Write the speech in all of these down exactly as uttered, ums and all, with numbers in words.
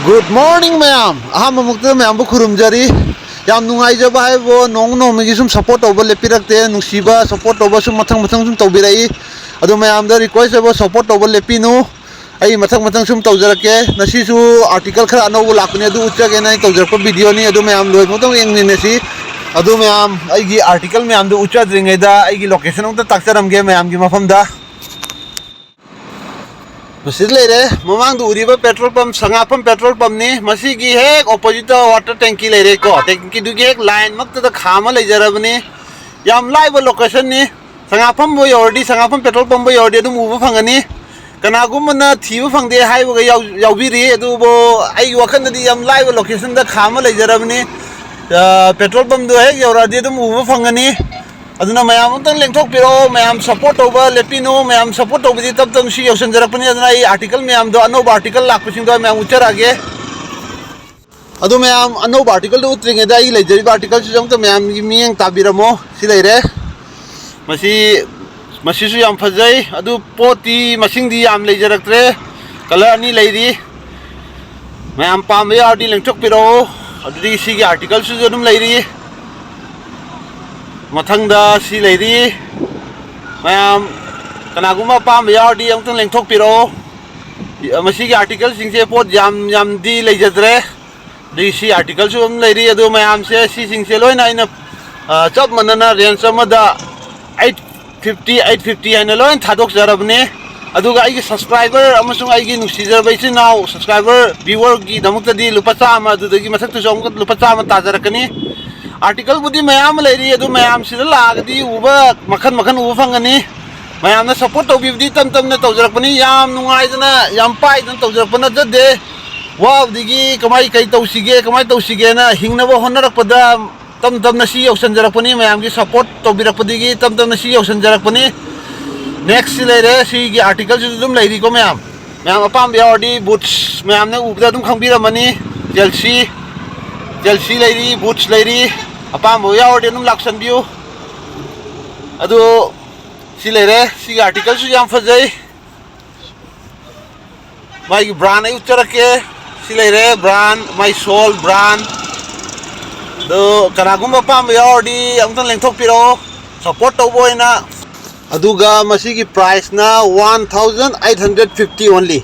Good morning ꯃꯌꯥꯝ, ꯑꯍꯥꯟꯕ ꯃꯛꯇꯗ ꯃꯌꯥꯝꯕꯨ ꯈꯨꯔꯨꯝꯖꯔꯤ꯫ ꯌꯥꯝ ꯅꯨꯡꯉꯥꯏꯖꯕ ꯍꯥꯏꯕꯨ ꯅꯣꯡꯃ ꯅꯣꯡꯃꯒꯤ ꯁꯨꯝ ꯁꯞꯄꯣꯔꯠ ꯇꯧꯕ ꯂꯦꯞꯄꯤꯔꯛꯇꯦ, ꯅꯨꯡꯁꯤꯕ ꯁꯞꯄꯣꯔꯠ ꯇꯧꯕ ꯁꯨꯝ ꯃꯊꯪ ꯃꯊꯪ ꯁꯨꯝ ꯇꯧꯕꯤꯔꯛꯏ꯫ ꯑꯗꯣ ꯃꯌꯥꯝꯗ ꯔꯤꯀ꯭ꯋꯦꯁ ꯑꯣꯏꯕ ꯁꯞꯄꯣꯔꯠ ꯇꯧꯕ ꯂꯦꯞꯄꯤꯅꯨ꯫ ꯑꯩ ꯃꯊꯪ ꯃꯊꯪ ꯁꯨꯝ ꯇꯧꯖꯔꯛꯀꯦ꯫ ꯉꯁꯤꯁꯨ ꯑꯥꯔꯇꯤꯀꯜ ꯈꯔ ꯑꯅꯧꯕ ꯂꯥꯛꯄꯅꯦ, ꯑꯗꯨ ꯎꯠꯆꯒꯦꯅ ꯑꯩ ꯇꯧꯖꯔꯛꯄ ꯚꯤꯗꯤꯑꯣꯅꯤ꯫ ꯑꯗꯨ ꯃꯌꯥꯝ ꯂꯣꯏꯐꯥꯎꯇꯪ ꯌꯦꯡꯃꯤꯟꯅꯁꯤ꯫ ꯑꯗꯨ ꯃꯌꯥꯝ, ꯑꯩꯒꯤ ꯑꯥꯔꯇꯤꯀꯜ ꯃꯌꯥꯝꯗꯨ ꯎꯠꯆꯗ꯭ꯔꯤꯉꯩꯗ ꯑꯩꯒꯤ ꯂꯣꯀꯦꯁꯟ ꯑꯝꯇ ꯇꯥꯛꯆꯔꯝꯒꯦ ꯃꯌꯥꯝꯒꯤ ꯃꯐꯝꯗ꯫ ꯃꯁꯤꯗ ꯂꯩꯔꯦ, ꯃꯃꯥꯡꯗ ꯎꯔꯤꯕ ꯄꯦꯇ꯭ꯔꯣꯜ ꯄꯝ, ꯁꯉꯥꯐꯝ ꯄꯦꯇ꯭ꯔꯣꯜ ꯄꯝꯅꯤ꯫ ꯃꯁꯤꯒꯤ ꯍꯦꯛ ꯑꯣꯄꯣꯖꯤꯠꯇ ꯋꯥꯇꯔ ꯇꯦꯡꯀꯤ ꯂꯩꯔꯦꯀꯣ, ꯇꯦꯡꯀꯤꯗꯨꯒꯤ ꯍꯦꯛ ꯂꯥꯏꯟꯃꯛꯇꯗ ꯈꯥꯝꯃ ꯂꯩꯖꯔꯕꯅꯤ꯫ ꯌꯥꯝ ꯂꯥꯏꯕ ꯂꯣꯀꯦꯁꯟꯅꯤ꯫ ꯁꯉꯥꯐꯝꯕꯨ ꯌꯧꯔꯗꯤ, ꯁꯉꯥꯐꯝ ꯄꯦꯇ꯭ꯔꯣꯜ ꯄꯝꯕꯨ ꯌꯧꯔꯗꯤ ꯑꯗꯨꯝ ꯎꯕ ꯐꯪꯒꯅꯤ꯫ ꯀꯅꯥꯒꯨꯝꯕꯅ ꯊꯤꯕ ꯐꯪꯗꯦ ꯍꯥꯏꯕꯒ ꯌꯥꯎ-, ꯌꯥꯎꯕꯤꯔꯤ, ꯑꯗꯨꯕꯨ ꯑꯩꯒꯤ ꯋꯥꯈꯜꯗꯗꯤ ꯌꯥꯝ ꯂꯥꯏꯕ ꯂꯣꯀꯦꯁꯟꯗ ꯈꯥꯝꯃ ꯂꯩꯖꯔꯕꯅꯤ꯫ ꯑ, ꯄꯦꯇ꯭ꯔꯣꯜ ꯄꯝꯗꯨ ꯍꯦꯛ ꯌꯧꯔꯛꯑꯗꯤ ꯑꯗꯨꯝ ꯎꯕ ꯐꯪꯒꯅꯤ꯫ ꯑꯗꯨꯅ ꯃꯌꯥꯝ ꯑꯃꯨꯛꯇꯪ ꯂꯦꯡꯊꯣꯛꯄꯤꯔꯛꯑꯣ, ꯃꯌꯥꯝ ꯁꯞꯄꯣꯔꯠ ꯇꯧꯕ ꯂꯦꯞꯄꯤꯅꯨ, ꯃꯌꯥꯝ ꯁꯞꯄꯣꯔꯠ ꯇꯧꯕꯗꯤ ꯇꯞ ꯇꯞꯅ ꯁꯤ ꯌꯧꯁꯟꯖꯔꯛꯄꯅꯤ꯫ ꯑꯗꯨꯅ ꯑꯩ ꯑꯥꯔꯇꯤꯀꯜ ꯃꯌꯥꯝꯗꯣ, ꯑꯅꯧꯕ ꯑꯥꯔꯇꯤꯀꯜ ꯂꯥꯛꯄꯁꯤꯡꯗꯣ ꯑꯩ ꯃꯌꯥꯝ ꯎꯠꯆꯔꯛꯑꯒꯦ꯫ ꯑꯗꯣ ꯃꯌꯥꯝ, ꯑꯅꯧꯕ ꯑꯥꯔꯇꯤꯀꯜꯗꯣ ꯎꯠꯇ꯭ꯔꯤꯉꯩꯗ ꯑꯩꯒꯤ ꯂꯩꯖꯔꯤꯕ ꯑꯥꯔꯇꯤꯀꯜꯁꯤꯁꯨ ꯑꯃꯨꯛꯇ ꯃꯌꯥꯝꯒꯤ ꯃꯤꯠꯌꯦꯡ ꯇꯥꯕꯤꯔꯝꯃꯣ꯫ ꯁꯤ ꯂꯩꯔꯦ꯫ ꯃꯁꯤ, ꯃꯁꯤꯁꯨ ꯌꯥꯝ ꯐꯖꯩ꯫ ꯑꯗꯨ ꯄꯣꯠꯇꯤ ꯃꯁꯤꯡꯗꯤ ꯌꯥꯝ ꯂꯩꯖꯔꯛꯇ꯭ꯔꯦ꯫ ꯀꯂꯔ ꯑꯅꯤ ꯂꯩꯔꯤ꯫ ꯃꯌꯥꯝ ꯄꯥꯝꯕ ꯌꯥꯎꯔꯗꯤ ꯂꯦꯡꯊꯣꯛꯄꯤꯔꯛꯑꯣ꯫ ꯑꯗꯨꯗꯒꯤ ꯁꯤꯒꯤ ꯑꯥꯔꯇꯤꯀꯜꯁꯤꯁꯨ ꯑꯗꯨꯝ ꯂꯩꯔꯤ꯫ ꯃꯊꯪꯗ ꯁꯤ ꯂꯩꯔꯤ꯫ ꯃꯌꯥꯝ ꯀꯅꯥꯒꯨꯝꯕ ꯑꯄꯥꯝꯕ ꯌꯥꯎꯔꯗꯤ ꯑꯃꯨꯛꯇꯪ ꯂꯦꯡꯊꯣꯛꯄꯤꯔꯛꯑꯣ꯫ ꯃꯁꯤꯒꯤ ꯑꯥꯔꯇꯤꯀꯜꯁꯤꯡꯁꯦ ꯄꯣꯠ ꯌꯥꯝ ꯌꯥꯝꯗꯤ ꯂꯩꯖꯗ꯭ꯔꯦ꯫ ꯑꯗꯒꯤ ꯁꯤ ꯑꯥꯔꯇꯤꯀꯜꯁꯨ ꯑꯗꯨꯝ ꯂꯩꯔꯤ꯫ ꯑꯗꯨ ꯃꯌꯥꯝꯁꯦ, ꯁꯤꯁꯤꯡꯁꯦ ꯂꯣꯏꯅ ꯑꯩꯅ, ꯑ, ꯆꯞ ꯃꯥꯟꯅꯅ ꯔꯦꯟꯖ ꯑꯃꯗ ꯑꯩꯠ ꯐꯤꯐꯇꯤ, ꯑꯩꯠ ꯐꯤꯐꯇꯤ ꯍꯥꯏꯅ ꯂꯣꯏꯅ ꯊꯥꯗꯣꯛꯆꯔꯕꯅꯦ꯫ ꯑꯗꯨꯒ ꯑꯩꯒꯤ ꯁꯕꯁꯀ꯭ꯔꯥꯏꯕꯔ ꯑꯃꯁꯨꯡ ꯑꯩꯒꯤ ꯅꯨꯡꯁꯤꯖꯔꯕ ꯏꯆꯤꯟ ꯏꯅꯥꯎ ꯁꯕꯁꯀ꯭ꯔꯥꯏꯕꯔ, ꯚ꯭ꯌꯨꯋꯔꯒꯤꯗꯃꯛꯇꯗꯤ ꯂꯨꯄꯥ ꯆꯥꯝꯃ, ꯑꯗꯨꯗꯒꯤ ꯃꯊꯛꯇꯁꯨ ꯑꯃꯨꯛꯀ ꯂꯨꯄꯥ ꯆꯥꯝꯃ ꯇꯥꯖꯔꯛꯀꯅꯤ꯫ ꯑꯥꯔꯇꯤꯀꯜꯕꯨꯗꯤ ꯃꯌꯥꯝ ꯑꯃ ꯂꯩꯔꯤ, ꯑꯗꯨ ꯃꯌꯥꯝꯁꯤꯗ ꯂꯥꯛꯑꯒꯗꯤ ꯎꯕ ꯃꯈꯟ ꯃꯈꯟ ꯎꯕ ꯐꯪꯒꯅꯤ꯫ ꯃꯌꯥꯝꯅ ꯁꯞꯄꯣꯔꯠ ꯇꯧꯕꯤꯕꯗꯤ ꯇꯞ ꯇꯞꯅ ꯇꯧꯖꯔꯛꯄꯅꯤ, ꯌꯥꯝ ꯅꯨꯡꯉꯥꯏꯗꯅ, ꯌꯥꯝ ꯄꯥꯏꯗꯅ ꯇꯧꯖꯔꯛꯄ ꯅꯠꯆꯗꯦ꯫ ꯋꯥꯕꯗꯒꯤ ꯀꯃꯥꯏ ꯀꯩ ꯇꯧꯁꯤꯒꯦ, ꯀꯃꯥꯏ ꯇꯧꯁꯤꯒꯦꯅ ꯍꯤꯡꯅꯕ ꯍꯣꯠꯅꯔꯛꯄꯗ ꯇꯞ ꯇꯞꯅ ꯁꯤ ꯌꯧꯁꯟꯖꯔꯛꯄꯅꯤ, ꯃꯌꯥꯝꯒꯤ ꯁꯞꯄꯣꯔꯠ ꯇꯧꯕꯤꯔꯛꯄꯗꯒꯤ ꯇꯞ ꯇꯞꯅ ꯁꯤ ꯌꯧꯁꯟꯖꯔꯛꯄꯅꯤ꯫ ꯅꯦꯛꯁꯁꯤ ꯂꯩꯔꯦ, ꯁꯤꯒꯤ ꯑꯥꯔꯇꯤꯀꯜꯁꯤꯁꯨ ꯑꯗꯨꯝ ꯂꯩꯔꯤꯀꯣ ꯃꯌꯥꯝ꯫ ꯃꯌꯥꯝ ꯑꯄꯥꯝꯕ ꯌꯥꯎꯔꯗꯤ ꯕꯨꯠꯁ ꯃꯌꯥꯝꯅ ꯎꯕꯗ ꯑꯗꯨꯝ ꯈꯪꯕꯤꯔꯝꯃꯅꯤ꯫ ꯖꯦꯜꯁꯤ, ꯖꯦꯜꯁꯤ ꯂꯩꯔꯤ, ꯕꯨꯠꯁ ꯂꯩꯔꯤ꯫ ꯑꯄꯥꯝꯕ ꯌꯥꯎꯔꯗꯤ ꯑꯗꯨꯝ ꯂꯥꯛꯁꯟꯕꯤꯌꯨ꯫ ꯑꯗꯨ ꯁꯤ ꯂꯩꯔꯦ, ꯁꯤꯒꯤ ꯑꯥꯔꯇꯤꯀꯜꯁꯨ ꯌꯥꯝ ꯐꯖꯩ꯫ ꯃꯥꯒꯤ ꯕ꯭ꯔꯥꯟ ꯑꯩ ꯎꯠꯆꯔꯛꯀꯦ꯫ ꯁꯤ ꯂꯩꯔꯦ ꯕ꯭ꯔꯥꯟ, ꯃꯥꯏ ꯁꯣꯜ ꯕ꯭ꯔꯥꯟ꯫ ꯑꯗꯣ ꯀꯅꯥꯒꯨꯝꯕ ꯑꯄꯥꯝꯕ ꯌꯥꯎꯔꯗꯤ ꯑꯃꯨꯛꯇꯪ ꯂꯦꯡꯊꯣꯛꯄꯤꯔꯛꯑꯣ, ꯁꯞꯄꯣꯔꯠ ꯇꯧꯕ ꯑꯣꯏꯅ꯫ ꯑꯗꯨꯒ ꯃꯁꯤꯒꯤ ꯄ꯭ꯔꯥꯏꯁꯅ one thousand eight hundred fifty only꯫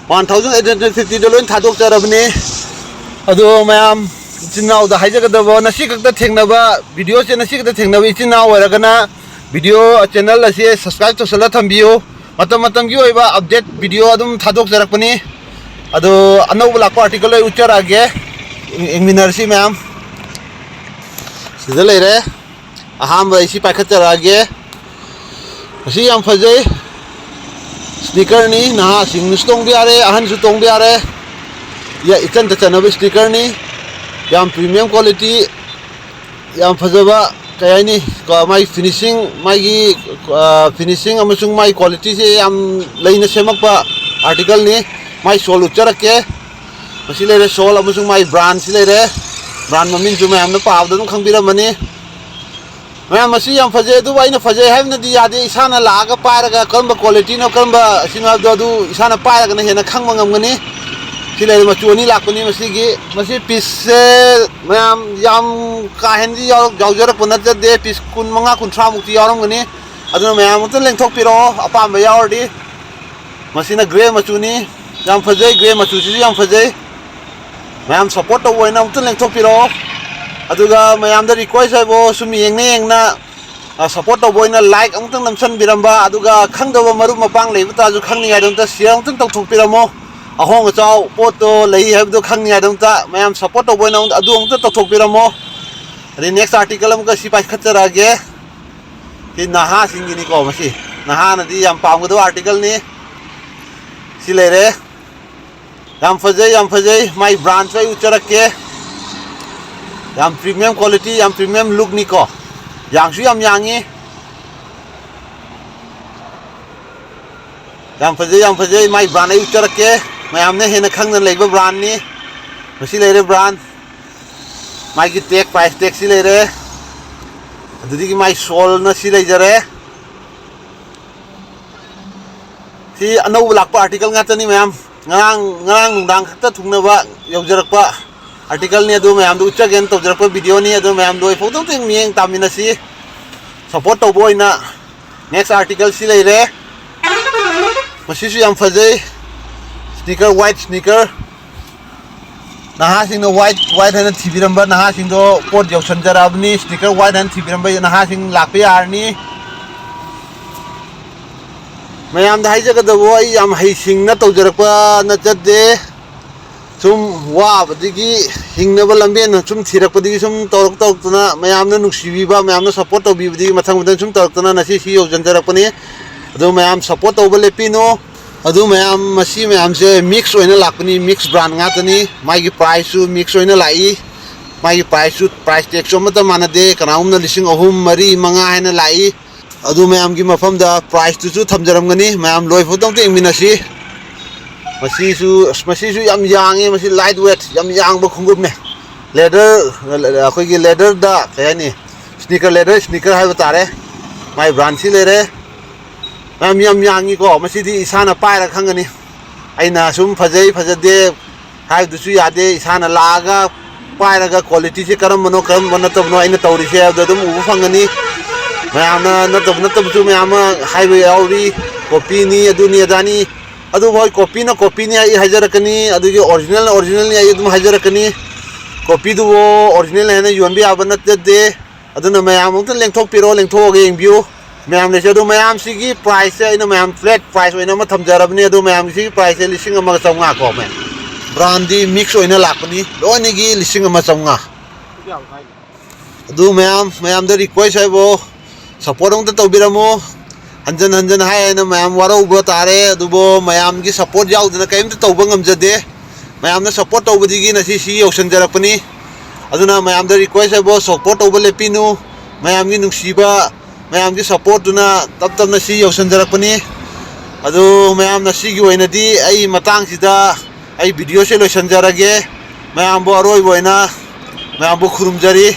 One thousand eight hundred fiftyꯗ ꯂꯣꯏ ꯊꯥꯗꯣꯛꯆꯔꯕꯅꯤ꯫ ꯑꯗꯣ ꯃꯌꯥꯝ, ꯏꯆꯤꯟ ꯏꯅꯥꯎꯗ ꯍꯥꯏꯖꯒꯗꯕ, ꯉꯁꯤ ꯈꯛꯇ ꯊꯦꯡꯅꯕ, ꯚꯤꯗꯤꯑꯣꯁꯦ ꯉꯁꯤ ꯈꯛꯇ ꯊꯦꯡꯅꯕ ꯏꯆꯤꯟ ꯏꯅꯥꯎ ꯑꯣꯏꯔꯒꯅ ꯚꯤꯗꯤꯑꯣ ꯆꯦꯅꯦꯜ ꯑꯁꯤ ꯁꯕꯁꯀ꯭ꯔꯥꯏꯕ ꯇꯧꯁꯜꯂ ꯊꯝꯕꯤꯌꯨ꯫ ꯃꯇꯝ ꯃꯇꯝꯒꯤ ꯑꯣꯏꯕ ꯑꯞꯗꯦꯠ ꯚꯤꯗꯤꯑꯣ ꯑꯗꯨꯝ ꯊꯥꯗꯣꯛꯆꯔꯛꯄꯅꯤ꯫ ꯑꯗꯣ ꯑꯅꯧꯕ ꯂꯥꯛꯄ ꯑꯥꯔꯇꯤꯀꯜ ꯑꯩ ꯎꯠꯆꯔꯛꯑꯒꯦ, ꯌꯦꯡ-, ꯌꯦꯡꯃꯤꯟꯅꯔꯁꯤ ꯃꯌꯥꯝ꯫ ꯁꯤꯗ ꯂꯩꯔꯦ꯫ ꯑꯍꯥꯟꯕ ꯑꯩ ꯁꯤ ꯄꯥꯏꯈꯠꯆꯔꯛꯑꯒꯦ꯫ ꯃꯁꯤ ꯌꯥꯝ ꯐꯖꯩ꯫ ꯁ꯭ꯅꯤꯀꯔꯅꯤ, ꯅꯍꯥꯁꯤꯡꯅꯁꯨ ꯇꯣꯡꯕ ꯌꯥꯔꯦ, ꯑꯍꯟꯁꯨ ꯇꯣꯡꯕ ꯌꯥꯔꯦ꯫ ꯌꯥ-, ꯏꯆꯟꯇ ꯆꯟꯅꯕ ꯁ꯭ꯅꯤꯀꯔꯅꯤ꯫ ꯌꯥꯝ ꯄ꯭ꯔꯤꯃꯤꯌꯝ ꯀ꯭ꯋꯥꯂꯤꯇꯤ, ꯌꯥꯝ ꯐꯖꯕ, ꯀꯩ ꯍꯥꯏꯅꯤ, ꯀꯣ, ꯃꯥꯒꯤ ꯐꯤꯅꯤꯁꯤꯡ, ꯃꯥꯒꯤ, ꯑ, ꯐꯤꯅꯤꯁꯤꯡ ꯑꯃꯁꯨꯡ ꯃꯥꯒꯤ ꯀ꯭ꯋꯥꯂꯤꯇꯤꯁꯦ ꯌꯥꯝ ꯂꯩꯅ ꯁꯦꯝꯃꯛꯄ ꯑꯥꯔꯇꯤꯀꯜꯅꯤ꯫ ꯃꯥꯒꯤ ꯁꯣꯜ ꯎꯠꯆꯔꯛꯀꯦ꯫ ꯃꯁꯤ ꯂꯩꯔꯦ ꯁꯣꯜ ꯑꯃꯁꯨꯡ ꯃꯥꯒꯤ ꯕ꯭ꯔꯥꯟꯁꯤ ꯂꯩꯔꯦ꯫ ꯕ꯭ꯔꯥꯟ ꯃꯃꯤꯡꯁꯨ ꯃꯌꯥꯝꯅ ꯄꯥꯕꯗ ꯑꯗꯨꯝ ꯈꯪꯕꯤꯔꯝꯃꯅꯤ꯫ ꯃꯌꯥꯝ, ꯃꯁꯤ ꯌꯥꯝ ꯐꯖꯩ, ꯑꯗꯨꯕꯨ ꯑꯩꯅ ꯐꯖꯩ ꯍꯥꯏꯕꯅꯗꯤ ꯌꯥꯗꯦ꯫ ꯏꯁꯥꯅ ꯂꯥꯛꯑꯒ ꯄꯥꯏꯔꯒ ꯀꯔꯝꯕ ꯀ꯭ꯋꯥꯂꯤꯇꯤꯅꯣ, ꯀꯔꯝꯕ ꯁꯤꯅꯣ ꯍꯥꯏꯕꯗꯣ, ꯑꯗꯨ ꯏꯁꯥꯅ ꯄꯥꯏꯔꯒꯅ ꯍꯦꯟꯅ ꯈꯪꯕ ꯉꯝꯒꯅꯤ꯫ ꯁꯤ ꯂꯩꯔꯦ, ꯃꯆꯨ ꯑꯅꯤ ꯂꯥꯛꯄꯅꯤ꯫ ꯃꯁꯤꯒꯤ, ꯃꯁꯤ ꯄꯤꯁꯁꯦ ꯃꯌꯥꯝ ꯌꯥꯝ ꯀꯥ ꯍꯦꯟꯅꯗꯤ ꯌꯥꯎ-, ꯌꯥꯎꯖꯔꯛꯄ ꯅꯠꯆꯗꯦ꯫ ꯄꯤꯁ ꯀꯨꯟ ꯃꯉꯥ, ꯀꯨꯟꯊ꯭ꯔꯥꯃꯨꯛꯇꯤ ꯌꯥꯎꯔꯝꯒꯅꯤ꯫ ꯑꯗꯨꯅ ꯃꯌꯥꯝ ꯑꯃꯇ ꯂꯦꯡꯊꯣꯛꯄꯤꯔꯛꯑꯣ, ꯑꯄꯥꯝꯕ ꯌꯥꯎꯔꯗꯤ꯫ ꯃꯁꯤꯅ ꯒ꯭ꯔꯦ ꯃꯆꯨꯅꯤ, ꯌꯥꯝ ꯐꯖꯩ꯫ ꯒ꯭ꯔꯦ ꯃꯆꯨꯁꯤꯁꯨ ꯌꯥꯝ ꯐꯖꯩ꯫ ꯃꯌꯥꯝ ꯁꯞꯄꯣꯔꯠ ꯇꯧꯕ ꯑꯣꯏꯅ ꯑꯃꯨꯛꯇ ꯂꯦꯡꯊꯣꯛꯄꯤꯔꯛꯑꯣ꯫ ꯑꯗꯨꯒ ꯃꯌꯥꯝꯗ ꯔꯤꯀ꯭ꯋꯦꯁ ꯍꯥꯏꯕꯨ, ꯁꯨꯝ ꯌꯦꯡꯅ ꯌꯦꯡꯅ, ꯑ, ꯁꯞꯄꯣꯔꯠ ꯇꯧꯕ ꯑꯣꯏꯅ ꯂꯥꯏꯛ ꯑꯃꯨꯛꯇꯪ ꯅꯝꯁꯟꯕꯤꯔꯝꯕ, ꯑꯗꯨꯒ ꯈꯪꯗꯕ ꯃꯔꯨꯞ ꯃꯄꯥꯡ ꯂꯩꯕ ꯇꯥꯔꯁꯨ ꯈꯪꯅꯤꯡꯉꯥꯏꯗꯃꯛꯇ ꯁꯤꯌꯔ ꯑꯃꯨꯛꯇꯪ ꯇꯧꯊꯣꯛꯄꯤꯔꯝꯃꯣ꯫ ꯑꯍꯣꯡ ꯑꯆꯥꯎ ꯄꯣꯠꯇꯣ ꯂꯩ ꯍꯥꯏꯕꯗꯣ ꯈꯪꯅꯤꯡꯉꯥꯏꯗꯃꯛꯇ ꯃꯌꯥꯝ ꯁꯞꯄꯣꯔꯠ ꯇꯧꯕ ꯑꯣꯏꯅ ꯑꯗꯨ ꯑꯃꯨꯛꯇ ꯇꯧꯊꯣꯛꯄꯤꯔꯝꯃꯣ꯫ ꯑꯗꯩ ꯅꯦꯛꯁ ꯑꯥꯔꯇꯤꯀꯜ ꯑꯃꯨꯛꯀ ꯁꯤ ꯄꯥꯏꯈꯠꯆꯔꯛꯑꯒꯦ꯫ ꯁꯤ ꯅꯍꯥꯁꯤꯡꯒꯤꯅꯤꯀꯣ, ꯃꯁꯤ ꯅꯍꯥꯅꯗꯤ ꯌꯥꯝ ꯄꯥꯝꯒꯗꯕ ꯑꯥꯔꯇꯤꯀꯜꯅꯤ꯫ ꯁꯤ ꯂꯩꯔꯦ꯫ ꯌꯥꯝ ꯐꯖꯩ, ꯌꯥꯝ ꯐꯖꯩ꯫ ꯃꯥꯏ ꯕ꯭ꯔꯥꯟꯁꯁꯨ ꯑꯩ ꯎꯠꯆꯔꯛꯀꯦ꯫ ꯌꯥꯝ ꯄ꯭ꯔꯤꯃꯤꯌꯝ ꯀ꯭ꯋꯥꯂꯤꯇꯤ, ꯌꯥꯝ ꯄ꯭ꯔꯤꯃꯤꯌꯝ ꯂꯨꯛꯅꯤꯀꯣ꯫ ꯌꯥꯡꯁꯨ ꯌꯥꯝ ꯌꯥꯡꯉꯤ꯫ ꯌꯥꯝ ꯐꯖꯩ, ꯌꯥꯝ ꯐꯖꯩ꯫ ꯃꯥꯏ ꯕ꯭ꯔꯥꯟ ꯑꯩ ꯎꯠꯆꯔꯛꯀꯦ꯫ ꯃꯌꯥꯝꯅ ꯍꯦꯟꯅ ꯈꯪꯗꯅ ꯂꯩꯕ ꯕ꯭ꯔꯥꯟꯅꯤ꯫ ꯃꯁꯤ ꯂꯩꯔꯦ ꯕ꯭ꯔꯥꯟ꯫ ꯃꯥꯒꯤ ꯇꯦꯛ, ꯄ꯭ꯔꯥꯏꯁ ꯇꯦꯛꯁꯤ ꯂꯩꯔꯦ꯫ ꯑꯗꯨꯗꯒꯤ ꯃꯥꯏ ꯁꯣꯜꯅ ꯁꯤ ꯂꯩꯖꯔꯦ꯫ ꯁꯤ ꯑꯅꯧꯕ ꯂꯥꯛꯄ ꯑꯥꯔꯇꯤꯀꯜ ꯉꯥꯛꯇꯅꯤ ꯃꯌꯥꯝ꯫ ꯉꯔꯥꯡ ꯉꯔꯥꯡ ꯅꯨꯡꯗꯥꯡ ꯈꯛꯇ ꯊꯨꯡꯅꯕ ꯌꯧꯖꯔꯛꯄ ꯑꯥꯔꯇꯤꯀꯜꯅꯤ꯫ ꯑꯗꯨ ꯃꯌꯥꯝꯗꯣ ꯎꯠꯆꯒꯦꯅ ꯇꯧꯖꯔꯛꯄ ꯚꯤꯗꯤꯑꯣꯅꯤ꯫ ꯑꯗꯨ ꯃꯌꯥꯝꯗꯣ ꯑꯩ ꯐꯧꯗꯣꯛꯇ ꯃꯤꯠꯌꯦꯡ ꯇꯥꯃꯤꯟꯅꯁꯤ꯫ ꯁꯞꯄꯣꯔꯠ ꯇꯧꯕ ꯑꯣꯏꯅ ꯅꯦꯛꯁ ꯑꯥꯔꯇꯤꯀꯜꯁꯤ ꯂꯩꯔꯦ꯫ ꯃꯁꯤꯁꯨ ꯌꯥꯝ ꯐꯖꯩ꯫ Sneaker, white sneaker. ꯅꯍꯥꯁꯤꯡꯅ ꯋꯥꯏꯠ ꯋꯥꯏꯠ ꯍꯥꯏꯅ ꯊꯤꯕꯤꯔꯝꯕ ꯅꯍꯥꯁꯤꯡꯗꯣ ꯄꯣꯠ ꯌꯧꯁꯟꯖꯔꯛꯑꯕꯅꯤ꯫ ꯁ꯭ꯅꯤꯀꯔ ꯋꯥꯏꯠ ꯍꯥꯏꯅ ꯊꯤꯕꯤꯔꯝꯕ ꯅꯍꯥꯁꯤꯡ ꯂꯥꯛꯄ ꯌꯥꯔꯅꯤ꯫ ꯃꯌꯥꯝꯗ ꯍꯥꯏꯖꯒꯗꯕ, ꯑꯩ ꯌꯥꯝ ꯍꯩꯁꯤꯡꯅ ꯇꯧꯖꯔꯛꯄ ꯅꯠꯆꯗꯦ꯫ ꯁꯨꯝ ꯋꯥꯕꯗꯒꯤ ꯍꯤꯡꯅꯕ ꯂꯝꯕꯦꯟ ꯁꯨꯝ ꯊꯤꯔꯛꯄꯗꯒꯤ ꯁꯨꯝ ꯇꯧꯔꯛ ꯇꯧꯔꯛꯇꯅ ꯃꯌꯥꯝꯅ ꯅꯨꯡꯁꯤꯕꯤꯕ, ꯃꯌꯥꯝꯅ ꯁꯞꯄꯣꯔꯠ ꯇꯧꯕꯤꯕꯗꯒꯤ ꯃꯊꯪ ꯃꯊꯪ ꯁꯨꯝ ꯇꯧꯔꯛꯇꯅ ꯉꯁꯤ ꯁꯤ ꯌꯧꯁꯤꯟꯖꯔꯛꯄꯅꯤ꯫ ꯑꯗꯨ ꯃꯌꯥꯝ ꯁꯞꯄꯣꯔꯠ ꯇꯧꯕ ꯂꯦꯞꯄꯤꯅꯨ꯫ ꯑꯗꯨ ꯃꯌꯥꯝ, ꯃꯁꯤ ꯃꯌꯥꯝꯁꯦ ꯃꯤꯛꯁ ꯑꯣꯏꯅ ꯂꯥꯛꯄꯅꯤ, ꯃꯤꯛꯁ ꯕ꯭ꯔꯥꯟ ꯉꯥꯛꯇꯅꯤ꯫ ꯃꯥꯒꯤ ꯄ꯭ꯔꯥꯏꯁꯁꯨ ꯃꯤꯛꯁ ꯑꯣꯏꯅ ꯂꯥꯛꯏ꯫ ꯃꯥꯒꯤ ꯄ꯭ꯔꯥꯏꯁꯁꯨ, ꯄ꯭ꯔꯥꯏꯁ ꯇꯦꯛꯁꯨ ꯑꯃꯠꯇ ꯃꯥꯟꯅꯗꯦ꯫ ꯀꯅꯥꯒꯨꯝꯕꯅ ꯂꯤꯁꯤꯡ ꯑꯍꯨꯝ, ꯃꯔꯤ, ꯃꯉꯥ ꯍꯥꯏꯅ ꯂꯥꯛꯏ꯫ ꯑꯗꯨ ꯃꯌꯥꯝꯒꯤ ꯃꯐꯝꯗ ꯄ꯭ꯔꯥꯏꯁꯇꯨꯁꯨ ꯊꯝꯖꯔꯝꯒꯅꯤ꯫ ꯃꯌꯥꯝ ꯂꯣꯏꯐꯥꯎꯗ ꯑꯝꯇ ꯌꯦꯡꯃꯤꯟꯅꯁꯤ꯫ ꯃꯁꯤꯁꯨ, ꯑꯁ, ꯃꯁꯤꯁꯨ ꯌꯥꯝ ꯌꯥꯡꯉꯤ꯫ ꯃꯁꯤ ꯂꯥꯏꯠ ꯋꯦꯠ, ꯌꯥꯝ ꯌꯥꯡꯕ ꯈꯣꯡꯎꯞꯅꯦ꯫ ꯂꯦꯗꯔ, ꯑꯩꯈꯣꯏꯒꯤ ꯂꯦꯗꯔꯗ ꯀꯩ ꯍꯥꯏꯅꯤ, ꯁ꯭ꯅꯤꯀꯔ, ꯂꯦꯗꯔ ꯁ꯭ꯅꯤꯀꯔ ꯍꯥꯏꯕ ꯇꯥꯔꯦ꯫ ꯃꯥꯏ ꯕ꯭ꯔꯥꯟꯁꯤ ꯂꯩꯔꯦ꯫ ꯃꯌꯥꯝ ꯌꯥꯝ ꯌꯥꯡꯉꯤꯀꯣ꯫ ꯃꯁꯤꯗꯤ ꯏꯁꯥꯅ ꯄꯥꯏꯔ ꯈꯪꯒꯅꯤ꯫ ꯑꯩꯅ ꯁꯨꯝ ꯐꯖꯩ ꯐꯖꯗꯦ ꯍꯥꯏꯕꯗꯨꯁꯨ ꯌꯥꯗꯦ꯫ ꯏꯁꯥꯅ ꯂꯥꯛꯑꯒ ꯄꯥꯏꯔꯒ ꯀ꯭ꯋꯥꯂꯤꯇꯤꯁꯦ ꯀꯔꯝꯕꯅꯣ ꯀꯔꯝꯕ ꯅꯠꯇꯕꯅꯣ ꯑꯩꯅ ꯇꯧꯔꯤꯁꯦ ꯍꯥꯏꯕꯗꯣ ꯑꯗꯨꯝ ꯎꯕ ꯐꯪꯒꯅꯤ꯫ ꯃꯌꯥꯝꯅ ꯅꯠꯇꯕ ꯅꯠꯇꯕꯁꯨ ꯃꯌꯥꯝ ꯑꯃ ꯍꯥꯏꯕ ꯌꯥꯎꯔꯤ, ꯀꯣꯄꯤꯅꯤ, ꯑꯗꯨꯅꯤ, ꯑꯗꯥꯅꯤ꯫ ꯑꯗꯨꯕꯨ ꯍꯣꯏ, ꯀꯣꯄꯤꯅ ꯀꯣꯄꯤꯅꯤ ꯑꯩ ꯍꯥꯏꯖꯔꯛꯀꯅꯤ, ꯑꯗꯨꯒꯤ ꯑꯣꯔꯤꯖꯤꯅꯦꯜꯅ ꯑꯣꯔꯤꯖꯤꯅꯦꯜꯅꯤ ꯑꯩ ꯑꯗꯨꯝ ꯍꯥꯏꯖꯔꯛꯀꯅꯤ꯫ ꯀꯣꯄꯤꯗꯨꯕꯨ ꯑꯣꯔꯤꯖꯤꯅꯦꯜ ꯍꯥꯏꯅ ꯌꯣꯟꯕ ꯌꯥꯕ ꯅꯠꯆꯗꯦ꯫ ꯑꯗꯨꯅ ꯃꯌꯥꯝ ꯑꯃꯨꯛꯇ ꯂꯦꯡꯊꯣꯛꯄꯤꯔꯣ, ꯂꯦꯡꯊꯣꯛꯑꯒ ꯌꯦꯡꯕꯤꯌꯨ꯫ ꯃꯌꯥꯝ ꯂꯩꯁꯦ꯫ ꯑꯗꯣ ꯃꯌꯥꯝꯁꯤꯒꯤ ꯄ꯭ꯔꯥꯏꯁꯁꯦ ꯑꯩꯅ ꯃꯌꯥꯝ ꯐ꯭ꯂꯦꯠ ꯄ꯭ꯔꯥꯏꯁ ꯑꯣꯏꯅ ꯑꯃ ꯊꯝꯖꯔꯕꯅꯤ꯫ ꯑꯗꯣ ꯃꯌꯥꯝꯁꯤꯒꯤ ꯄ꯭ꯔꯥꯏꯁꯁꯦ ꯂꯤꯁꯤꯡ ꯑꯃꯒ ꯆꯥꯝꯃꯉꯥ ꯀꯣ, ꯃꯌꯥꯝ꯫ ꯕ꯭ꯔꯥꯟꯗꯤ ꯃꯤꯛꯁ ꯑꯣꯏꯅ ꯂꯥꯛꯄꯅꯤ, ꯂꯣꯏꯅꯒꯤ ꯂꯤꯁꯤꯡ ꯑꯃ ꯆꯥꯝꯃꯉꯥ꯫ ꯑꯗꯨ ꯃꯌꯥꯝ, ꯃꯌꯥꯝꯗ ꯔꯤꯀ꯭ꯋꯦꯁ ꯍꯥꯏꯕꯨ, ꯁꯞꯄꯣꯔꯠ ꯑꯃꯨꯛꯇ ꯇꯧꯕꯤꯔꯝꯃꯨ꯫ ꯍꯟꯖꯟ ꯍꯟꯖꯟ ꯍꯥꯏ ꯍꯥꯏꯅ ꯃꯌꯥꯝ ꯋꯥꯔꯧꯕ ꯇꯥꯔꯦ, ꯑꯗꯨꯕꯨ ꯃꯌꯥꯝꯒꯤ ꯁꯞꯄꯣꯔꯠ ꯌꯥꯎꯗꯅ ꯀꯔꯤꯝꯇ ꯇꯧꯕ ꯉꯝꯖꯗꯦ꯫ ꯃꯌꯥꯝꯅ ꯁꯞꯄꯣꯔꯠ ꯇꯧꯕꯗꯒꯤ ꯉꯁꯤ ꯁꯤ ꯌꯧꯁꯤꯟꯖꯔꯛꯄꯅꯤ꯫ ꯑꯗꯨꯅ ꯃꯌꯥꯝꯗ ꯔꯤꯀ꯭ꯋꯦꯁ ꯍꯥꯏꯕꯨ, ꯁꯞꯄꯣꯔꯠ ꯇꯧꯕ ꯂꯦꯞꯄꯤꯅꯨ꯫ ꯃꯌꯥꯝꯒꯤ ꯅꯨꯡꯁꯤꯕ, ꯃꯌꯥꯝꯒꯤ ꯁꯞꯄꯣꯔꯠꯇꯨꯅ ꯇꯞ ꯇꯞꯅ ꯁꯤ ꯌꯧꯁꯤꯟꯖꯔꯛꯄꯅꯤ꯫ ꯑꯗꯨ ꯃꯌꯥꯝ, ꯉꯁꯤꯒꯤ ꯑꯣꯏꯅꯗꯤ ꯑꯩ ꯃꯇꯥꯡꯁꯤꯗ ꯑꯩ ꯚꯤꯗꯤꯑꯣꯁꯦ ꯂꯣꯏꯁꯤꯟꯖꯔꯒꯦ꯫ ꯃꯌꯥꯝꯕꯨ ꯑꯔꯣꯏꯕ ꯑꯣꯏꯅ ꯃꯌꯥꯝꯕꯨ ꯈꯨꯔꯨꯝꯖꯔꯤ꯫